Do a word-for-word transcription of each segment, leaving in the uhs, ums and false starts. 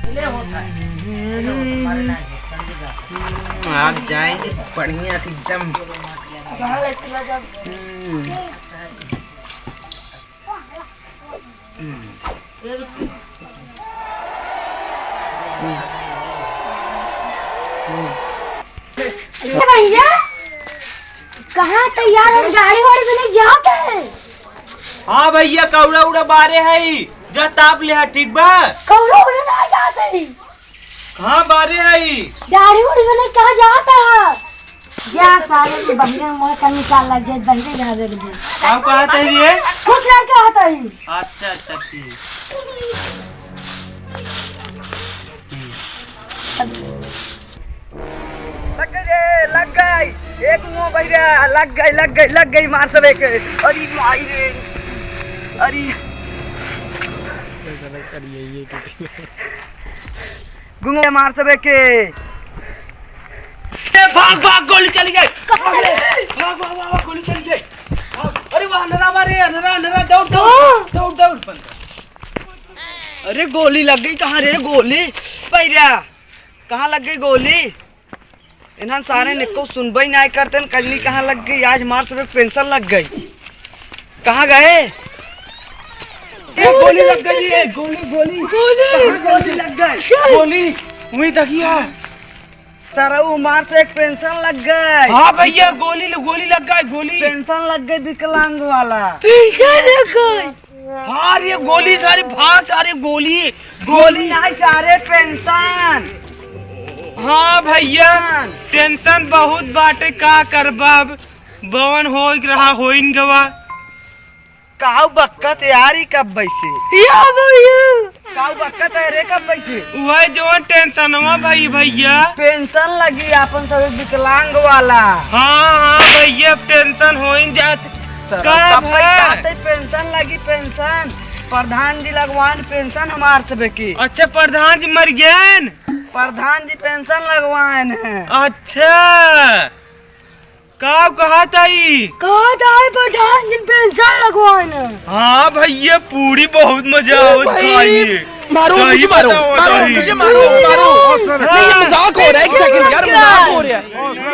हम्म, आज जाएंगे बढ़िया से एकदम। हम्म। ए भैया, कहाँ तैयार हो, गाड़ी वाड़ी में नहीं जाते हैं? हाँ भैया, कौड़ा उड़ा बारे है, जा ताप ले, ठीक बा? कौड़ा उड़ा ना जाते हैं। कहाँ बारे है? गाड़ी वाड़ी में नहीं, कहाँ जाता है? जा सारे के बहिरे में मोहे कल निकाल लग जाए, बहिरे जहाँ बेग दे। का कहत है रे? कुछ नहीं कहत है। अच्छा, अच्छा, ठीक। लग गई रे, लग गई। एक मुंह बहिरा, लग गई, लग गई, लग गई, मार सबे के। अरे माई रे, अरे। गुंगे मार सबे के। ए, भाग, भाग, गोली चली गई। कहाँ चली गई? भाग, भाग, भाग, भाग, गोली चली गई। भाग। अरे वाह, अनरा मारे, अनरा, अनरा, दौड़, दौड़, कहाँ? दौड़, दौड़, बंद कर। अरे गोली लग गई, कहाँ रे गोली? पैरा, कहाँ लग गई गोली? इन्हन सारे निको सुनबे ही नाय करते न, कजनी कहाँ लग गई? आज मार सबे पेंशन लग गई। कहाँ गए? ए, गोली लग गई, ए, गोली, गोली। गोली। कहाँ गोली लग गई? चल। गोली, वहीं तकिया। सरऊ मार से एक पेंशन लग गई। हाँ भैया, गोली ल-, गोली लग गई, गोली। पेंशन लग गई विकलांग वाला। पेंशन लग गई। हाँ रे, गोली सारे भाग, सारे गोली। गोली नहीं, सारे पेंशन। हाँ भैया, पेंशन। टेंशन बहुत बाटे, का करबा अब? बवन हो रहा, होइन गवा। काऊ बक्कत यार, ई कब बैसे? या भैया। काऊ बक्कत है रे, कब बैसे? वह जवन टेंशनवा भाई भैया। पेंशन लगी आपन सब विकलांग वाला। हाँ, हाँ भैया, अब टेंशन होइन जात। सर, का कब है? जाते पेंशन लगी, पेंशन। प्रधान जी लगवान पेंशन हमार सबे की। अच्छा, प्रधान जी मर गए? प्रधान जी पेंशन लगवान है। अच्छा। का कहत आई? कहत आई प्रधान जी पेंशन लगवाए न। हाँ भैया, पूरी बहुत मजा आवत भाई, खाई। मारो, दही मुझे मारो, बताओ, मारो, दही। मुझे मारो, मारो। हाँ। नहीं, ये मजाक हो रहा है, एक सेकंड यार, मजाक हो रहा है।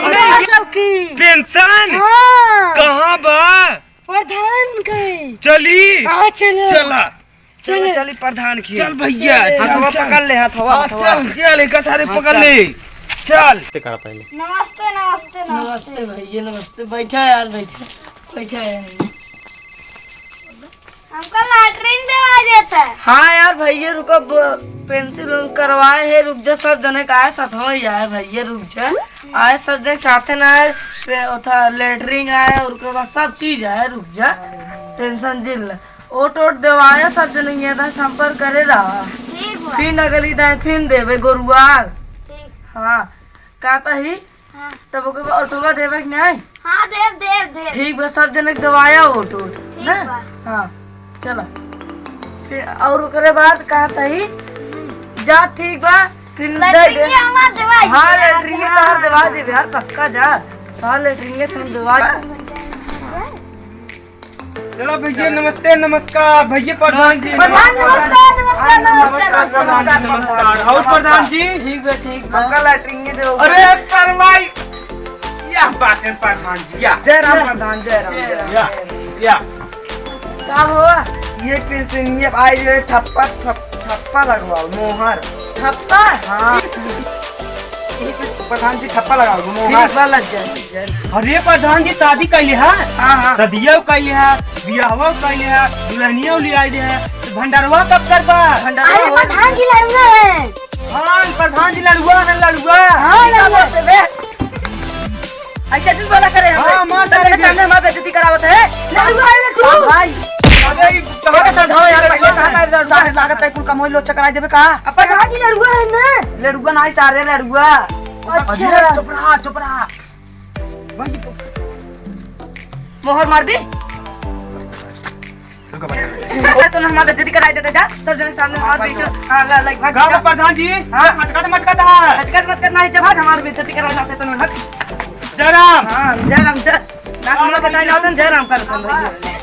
नहीं, ये सबकी। पेंशन? हाँ। कहाँ बा? प्रधान के। चली? हाँ, चलो। चला। चलो, चलो। चली प्रधान की। चल भैया, चल, हथवा चल। पकड़ ले, हथवा, हाँ, हथवा। चल, चल, एक सारे हाँ, पकड़ चल। ले। चल। से करा पहले। नमस्ते, नमस्ते, नमस्ते। नमस्ते भैया, नमस्ते। बैठा यार, बैठा। बैठा यार। हमको लैट्रिन देवा देता है। हाँ यार भैया, रुको, ब-, पेंसिल उन करवाए है, रुक जा, सब जने का आए, साथ में ही आए भैया, रुक जा। आए सब जने साथे ना आए, पे-, ओथा लैट्रिन आए, और ओकर बाद सब चीज आए, रुक जा, टेंशन जिन ले। ओट, ओट देवाया सब जने, ये दा संपर्क करे रहा। ठीक बा। फिर अगली दाएं फिर देबे गोरुआर। ठीक। हाँ, का कही? हाँ। तब ओके बाद ओटवा देबे कि नहीं? हाँ, देब, देब, देब। ठीक बा, सब जने के देवाया ओट, ओट। ठीक हैं? बा। हाँ, चला। फिर और ओकरे बाद का कही? हम्म। जा, ठीक बा, फिर दे दे। लैट्रिन के हमार देवाई हाँ, देबे, लैट्रिन के हाँ। तोहर देवा देबे यार, पक्का जा। हाँ, लैट्रिन के तुम देवा। चलो भैया, नमस्ते, नमस्कार। भैया, प्रधान जी, प्रधान, नमस्कार, नमस्कार, नमस्कार, नमस्कार, नमस्कार। और प्रधान जी? ठीक बा, ठीक बा। हमका लैट्रिन दे दो। अरे, सरवाई। या बात है, प्रधान जी, या। जय राम, प्रधान, जय राम, जय राम। या, या। का हुआ? ये पेंशन, ये आई जो है, ठप्पा, ठप-, ठप्पा लगवाओ, मोहर। ठप्पा? हाँ। यही पे प्रधान जी ठप्पा लगा दो, मोहर। ठीक बा, लग जाए, लग जाए। अरे प्रधान जी, शादी कैले है? हाँ, हाँ। सदिया कैले है, बियाहवा कैले है, दुल्हनिया ले आए दे है, तो भंडारवा कब करबा? भंडारवा अरे हो प्रधान जी लड़ुआ है। हाँ, प्रधान जी लड़ुआ है, लड़ुआ। हाँ, लड़ुआ। ऐसे तू बोला करे हमरे। हाँ, माँ, सबके सामने हमार बेइज्जती करावत है। लड़ुआ है तू। हाँ, भाई। अबे, ई कहाँ के समझाओ यार, पहले कहाँ का लड़ुआ है? सारे लागत है, कुल कमोई लोग चकराई देबे का? अब प्रधान जी लड़ुआ है ना? लड़ुआ ना, सारे लड़ुआ। अच्छा। अरे, चुप रहा, चुप रहा। भाई, मोहर मार दी। अरे, तो हमार बेइज्जती कराई देते जा, सब जने सामने हमार बीच, हाँ, ला, लाइक, भाग गाँव जा। में प्रधान जी, हाँ। मटका तो मटका था। मटका तो मटका नहीं, जब हमार बेइज्जती कराई जाते तो हट। जयराम। हाँ, जयराम, जय-, ना, हम लोग बताए ना होते, जयराम करते हैं भाई।